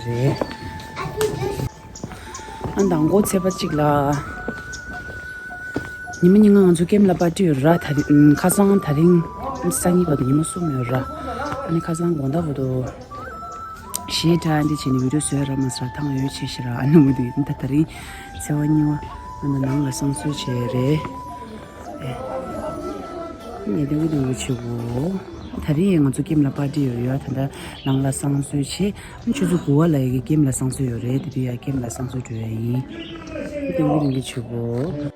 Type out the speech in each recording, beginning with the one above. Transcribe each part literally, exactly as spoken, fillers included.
རེད། ཨ་མདང་དགོང་ཚེས་པ་གཅིག་ལ། ཉི་མ་ཉིན་ང་ང་ཚོ་ཀེམ་ལ་པར་ཊི་ཡོད་ར། ད་རིང་ཁ་སང་ད་རིང་སང་ཉིན་བར་དུ་ཉི་མ་གསུམ་ཡོད་ར། ཨ་ནི་ཁ་སང་དགོང་དག་བར་དུ་ཞེས་དྲན་འདི་བྱས་ནས་བི་ཌི་ཡོ་བཟོས་ར་མ་ཟ་ཐང་ཡོད་ཆེ་ཞེ་ར། ཨ་ནི་མུ་དུ་ཡིན་ད། ད་རིང་ཚེས་པ་གཉིས་པ་ང་ཚོ་ནང་ལ་བསང་གསོལ་བྱས་རེད། ཨེ། ཉེ་དུ་གི་དུ་བྱེད་གོ། ད་རིང་ང་ཚོ་ཀེམ་ལ་པར་ཊི་ཡོད་ཡོད། ད་ལྟ་ནང་ལ་བསང་གསོལ་བྱས། ཆུ་ཚོད་དགུ་པ་ལ་ཡ་གི་ཀེམ་ལ་བསང་གསོལ་ཡོད་རེད། དེ་དུས་ཡ་ཀེམ་ལ་བསང་གསོལ་འགྲོ་ཡ་ཡིན། དེ་གི་རིང་གི་བྱེད་གོ།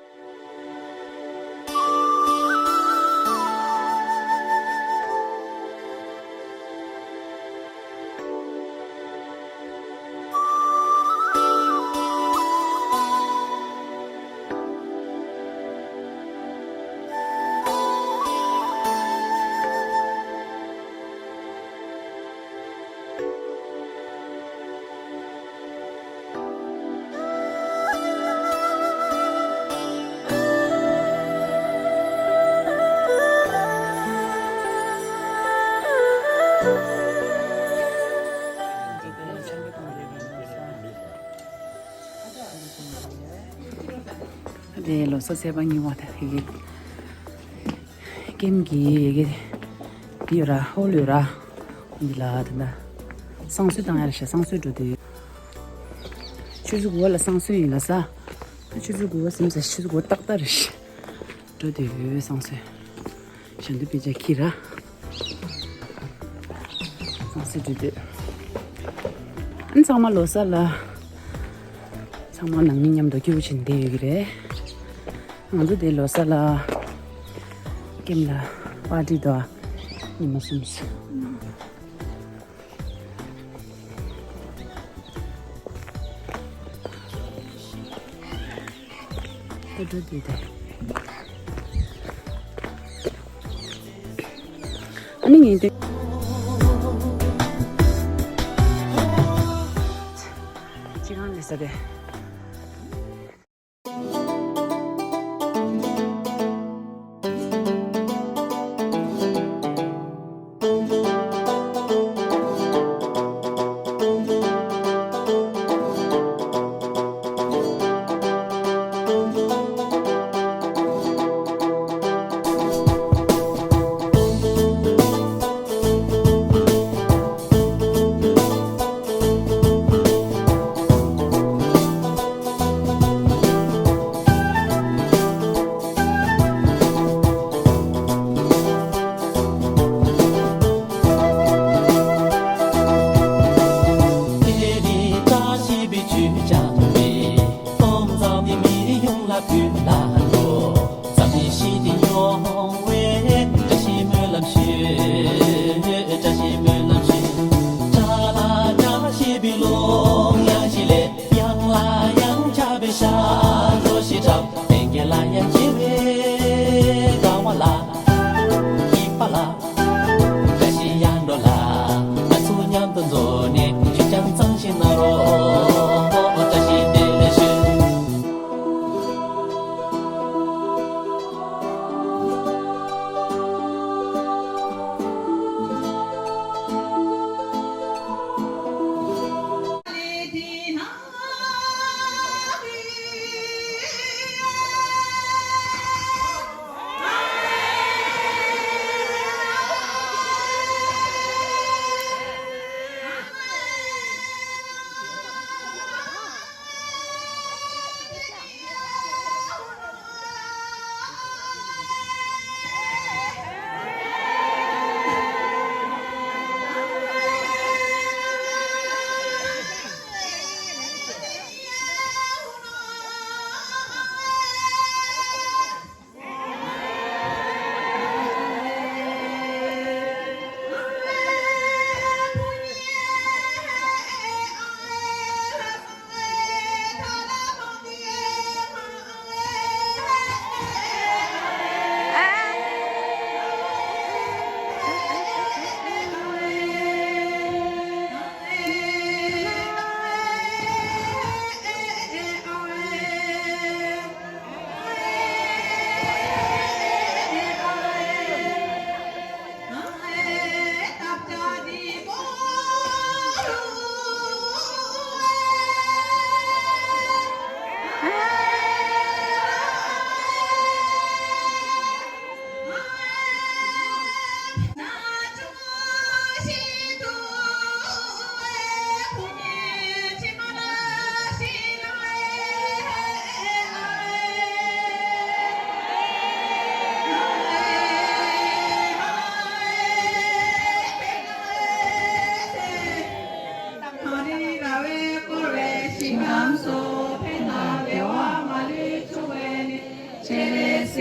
དེ་ལོ་གསར་ཚེས་པ་གཉིས་པ་དེ་གི་ཀེམ་གྱི་ཡི་གེ་འདི་ཡོད་ར། ཧོལ་ཡོད་ར། འདི་ལ་དེ་འདྲ་བསང་གསོལ་བཏང་ཡ་རེད་ཤག་བསང་གསོལ་འགྲོ་དུས་ཆུ་ཚོད་དགུ་པ་ལ་བསང་གསོལ་ཡིན་ལ་ས། ཆུ་ཚོད་དགུ་པ་ཟིན་ཚེ་ཆུ་ཚོད་དགུ་པ་ཏག་ཏག་རེད་ཤག་འགྲོ་དུས་བསང་གསོལ། གཞན་དུ་དཔེ་ཆ་ཁྱི་ར། བསང་གསོལ་འགྲོ་དུས། ཨ་ཚང་མ་ལོ་གསར་ལ། ཚང་མ་ནང་མི་མཉམ་དུ་སྐྱིད་པོ་བྱས་ནས་བསྡད་ཡོད་ཀྱི་རེད། ང་ཚོ་དེ་ལོ་གསར་ལ་ཀེམ་ལ་པར་ཊི་དང་ཉི་མ་གསུམ་སོང་། ད་འགྲོ་དུས་དེ། ཨ་ནི་ངས་དེ། ཅི་གང་ལས་ས་དེ།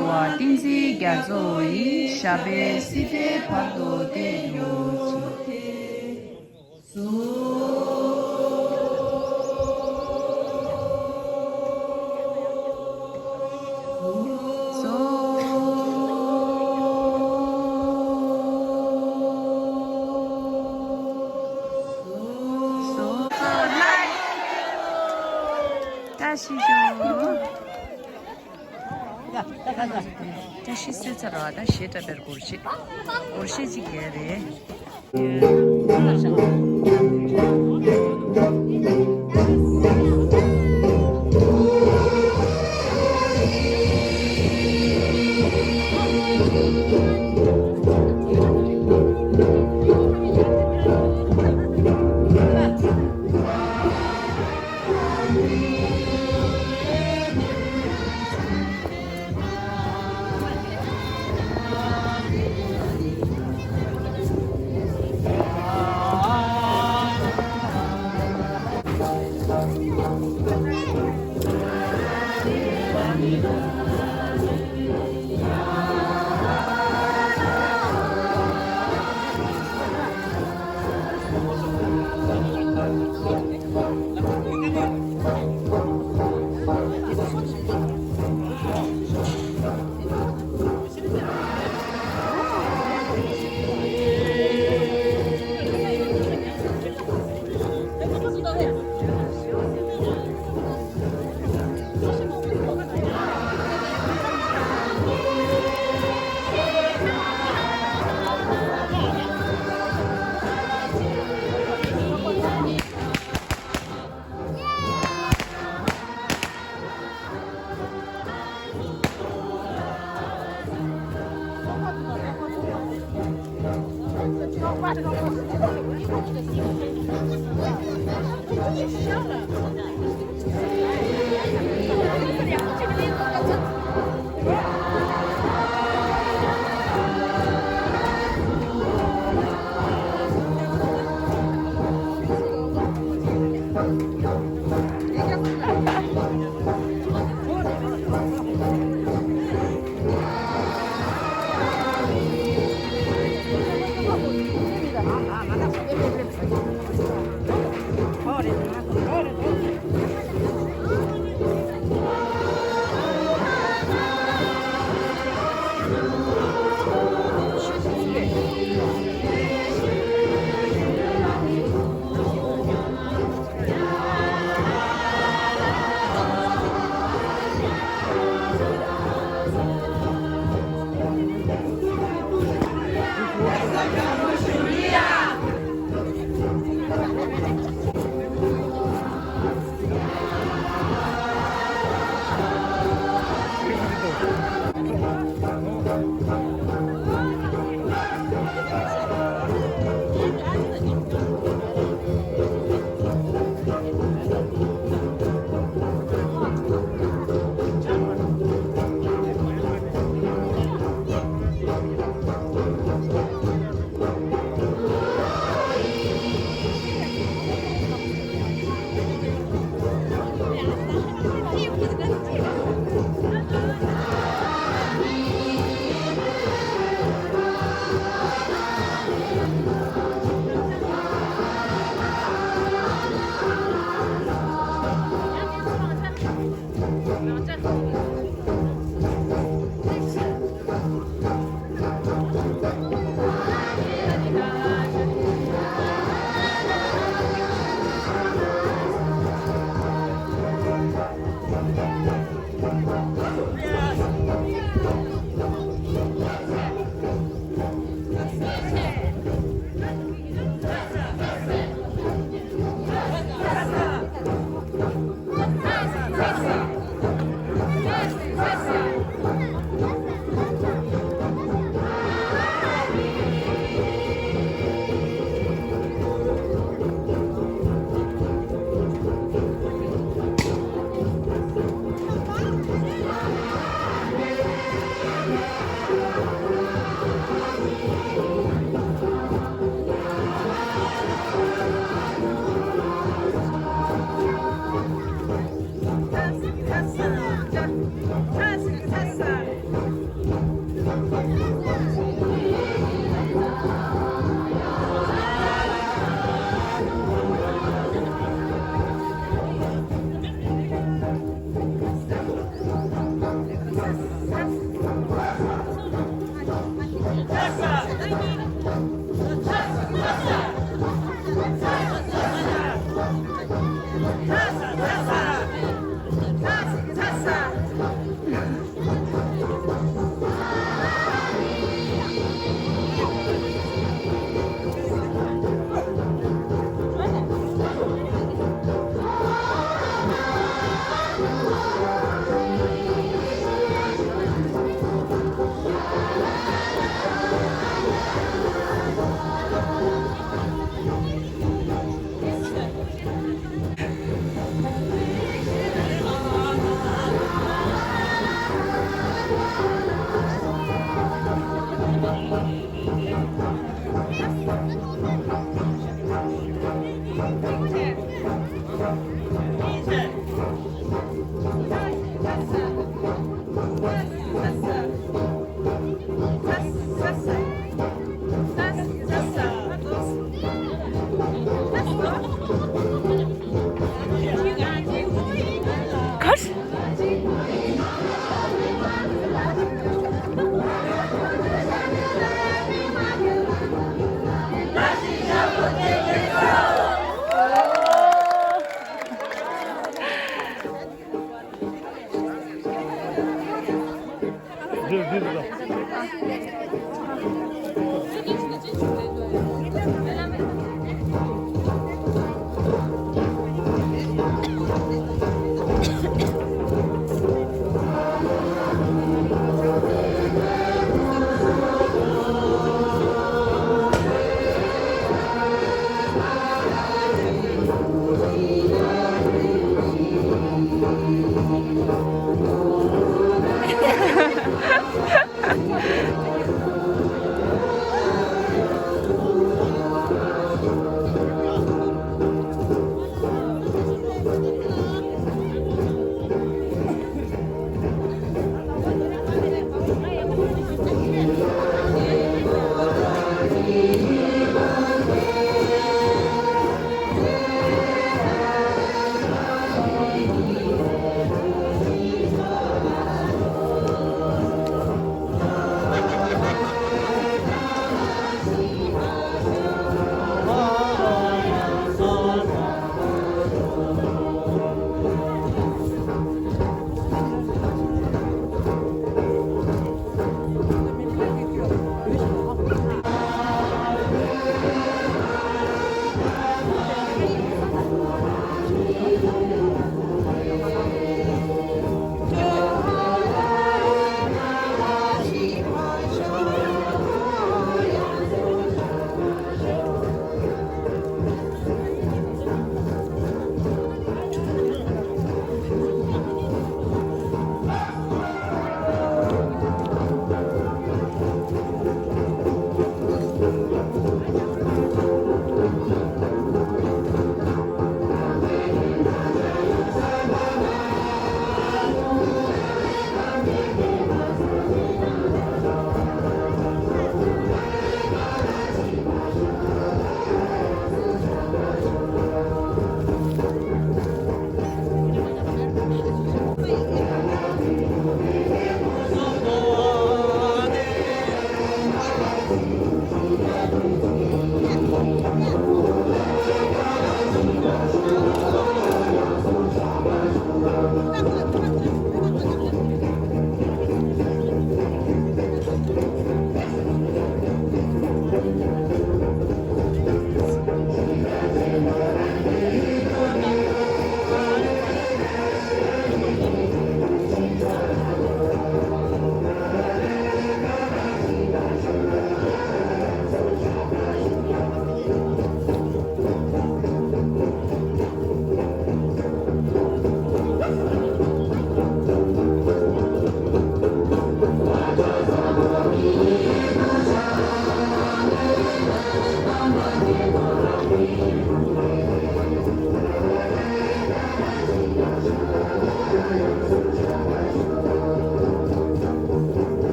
བ་ཏིང་འཛིན་རྒྱ་མཚོ་ཡི། ཞབས་པད་སྲིད་མཐའི་བར་དུ་བརྟན་གྱུར་ཅིག། བཀྲ་ཤིས་ཤོག། བཀྲ་ཤིས་གསོལ་ཚར་བ་དང་གཞས་འཁྲབ་པའི་སྒོར་གཞས། སྒོར་གཞས་གཅིག་རྒྱག་རེད།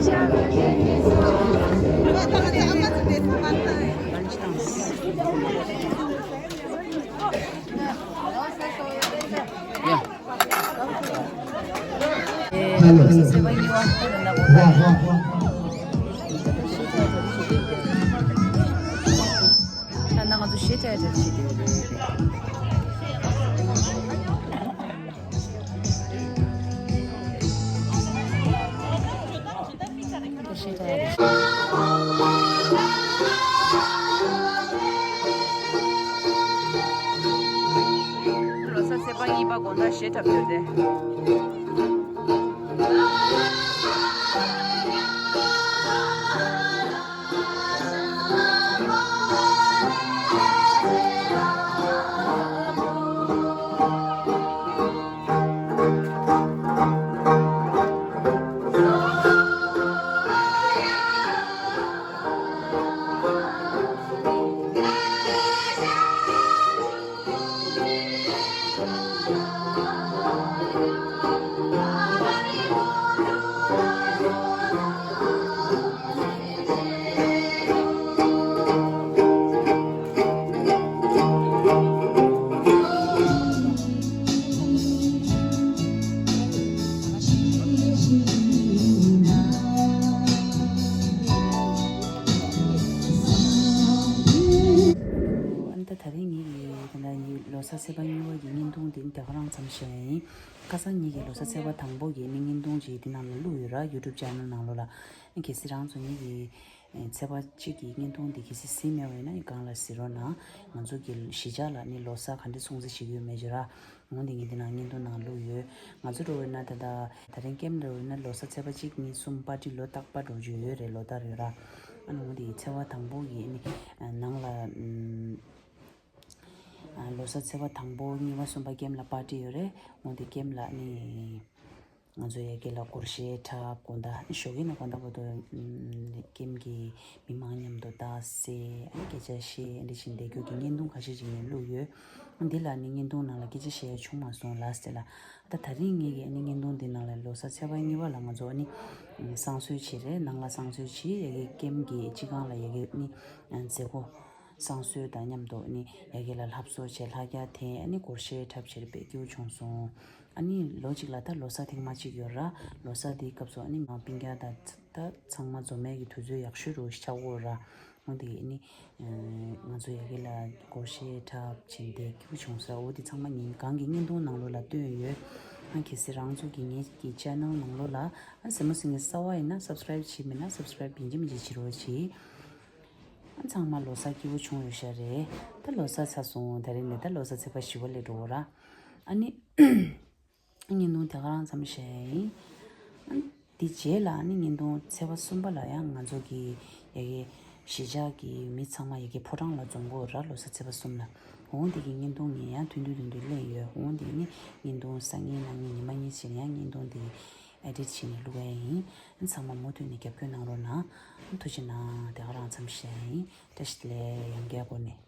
ད་ང་ཚོ་ཞེ་དྲག་རེད་ཞེ་དྲག་རེད། ལོ་གསར་ཚེས་པ་གཉིས་པ་དགོང་དག་གཞས་འཁྲབ་ཡོད་རེད། ཨ་ནི་ད་ད་རིང་ངེད་ཀྱི་དེ་འདྲ་ཡི་ལོ་གསར་ཚེས་པ་གཉིས་པ་གི་བརྙན་ཐུང་དེ་ནི་དེ་ག་རང་ཙམ་ཞིག་ཡིན། ཁ་སང་ངེད་ཀྱི་ལོ་གསར་ཚེས་པ་དང་པོ་གི་ནི་བརྙན་ཐུང་ཅིག་དེ་ནང་ལ་བླུགས་ཡོད་ར། YouTube channel ནང་ལོགས་ལ། གལ་སྲིད་རང་ཚོ་ངེད་ཀྱི་ཚེས་པ་གཅིག་གི་བརྙན་ཐུང་དེ་གལ་སྲིད་གཟིགས་མེད་པ་ཡིན་ན་སྒང་ལ་གཟིགས་རོགས་གནང་། ང་ཚོ་གི་གཞིས་ཆགས་ལ་ནི་ལོ་གསར་ག་འདྲ་སྲུང་བརྩི་བྱེད་ཀྱི་ཡོད་མེད་ཅིག་ར། འོ་འདི་ངས་འདི་ནང་བརྙན་ཐུང་ནང་བླུགས་ཡོད། ང་ཚོ་འགྲོ་བས་ན་ད་ལྟ་ད་རིང་ཀེམ་འགྲོ་བས་ན་ལོ་གསར་ཚེས་པ་གཅིག་གཉིས་གསུམ་པར་ཊི་ལོ་རྟག་པར་འགྲོ་རྒྱུ་ཡོད་རེད། ལོ་ལྟར་ཡོད་ར། ཨ་ནི་འོ་འདི་ཚེས་པ་དང་པོ་ཡི་ནི་ནང་ལ་ཨ་ལོ་གསར་ཚེས་པ་དང་པོ་གཉིས་པ་གསུམ་པ་ཀེམ་ལ་པར་ཊི་ཡོད་རེད། འོ་འདི་ཀེམ་ལ་ནི་ང་ཚོ་ཡ་གི་ལ་སྒོར་གཞས་འཁྲབ་དགོང་དག་ཞོགས་ཀས་ནས་དགོང་དག་བར་དུ་ཀེམ་གྱི་མི་མང་མཉམ་དུ་རྟགས་གསལ་ཨ་ནི་སྐད་ཆ་བཤད་ཨ་འདི་བཞིན་བསྡད་རྒྱུ་གི་བརྙན་ཐུང་ཁ་ཤས་ཅིག་ངས་བླུགས་ཡོད། འདི་ལ་ནི་བརྙན་ཐུང་ནང་ལ་སྐད་ཆ་བཤད་ཡ་བྱུང་མ་སོང་ལ་ཟེར་ལ། ད་ད་རིང་ངེད་ཀྱི་ཨ་ནི་བརྙན་ཐུང་འདི་ནང་ལ་ལོ་གསར་ཚེས་པ་གཉིས་པ་ལ་ང་ཚོ་ཨ་ནི་བསང་གསོལ་བྱས་རེད། ནང་ལ་བསང་གསོལ་བྱས་ཡ་གི་ཀེམ་གྱི་སྤྱི་ཁང་ལ་ཡ་གི་ཨ་ནི་མཛད་སྒོ་བསང་གསོལ་དང་མཉམ་དུ་ཨ་ནི་ཡ་གི་ལ་ལྷ་གསོལ་བྱས་ལྷ་རྒྱ་འཐེན་ཨ་ནི་སྒོར་གཞས་འཁྲབ་བྱས་རེད། དཔེ་སྐྱིད་པོ་བྱུང་སོང་། ཨ་ནི་ལོ་གཅིག་ལ་ད་ལོ་གསར་ཐེངས་མ་གཅིག་ཡོད་ར། ལོ་གསར་འདིའི་སྐབས་སུ་ཨ་ནི་ང་སྤུན་ཀྱག་དང་ད་ཚང་མ་འཛོམས་ཡས་ཀྱི་དུས་ཚོད་ཡག་ཤོས་རུ་ཆགས་ཡོད་ར། འོ་དེ་ཨ་ནི་ང་ཚོ་ཡ་གི་ལ་སྒོར་གཞས་འཁྲབ་བྱས་བསྡད་སྐྱིད་པོ་བྱུང་ས། འོ་དེ་ཚང་མ་ངས་གང་གི་བརྙན་ཐུང་ནང་ལོགས་ལ་བཏོན་ཡོད། ཨ་གལ་སྲིད་རང་ཚོ་གི་ངེད་ཀྱི་ཅེ་ནལ་ནང་ལོགས་ལ་ཨ་གཟིགས་མོ་གཟིགས་མཁན་གསར་པ་ཡིན་ན་སབ་སི་ཀ་རེབ་བྱས་མེད་ན་སབ་སི་ཀ་རེབ་ཡིན་གཅིག་མིན་གཅིག་བྱེད་རོགས་གྱིས། ཨ་ཚང་མ་ལོ་གསར་སྐྱིད་པོ་བྱུང་ཡོད་ཤག་རེད། ད་ལོ་གསར་ཚར་སོང་། ད་རིང་ནས་ད་ལོ་གསར་ཚེས་པ་བཞི་པ་སླེབས་འགྲོ་གི་ར། ཨ་ནི་བརྙན་ཐུང་དེ་ག་རང་ཙམ་བཤད་ཡིན། ཨ་ནི་དེ་རྗེས་ལ་ཨ་ནི་བརྙན་ཐུང་ཚེས་པ་གསུམ་པ་ལ་ཡང་ང་ཚོ་གི་ཡ་གི་གཞིས་ཆགས་ཀྱི་མི་ཚང་མ་ཡ་གི་ཕོ་བྲང་ལ་འཛོམས་དགོས་ར། ལོ་གསར་ཚེས་པ་གསུམ་ལ། འོ་དེ་གི་བརྙན་ཐུང་ངས་ཡང་ཐུང་ཐུང་ཐུང་ཐུང་ལེན་ཡོད། འོ་དེ་ནི་བརྙན་ཐུང་སང་ཉིན་གནངས་ཉིན་ཉི་མ་གཉིས་ཕྱིན་ཡང་བརྙན་ཐུང་དེ་ཨེ་ཌིཊ་བྱས་ནས་བླུག་ཡ་ཡིན། ཨ་ཚང་མ་མུ་མཐུད་ནས་རྒྱབ་སྐྱོར་གནང་རོགས་གནང་། ཐུགས་རྗེ་གནང་། དེ་ག་རང་ཙམ་བཤད་ཡིན། བཀྲ་ཤིས་བདེ་ལེགས། ཡང་བསྐྱར་སྒོ་ནས།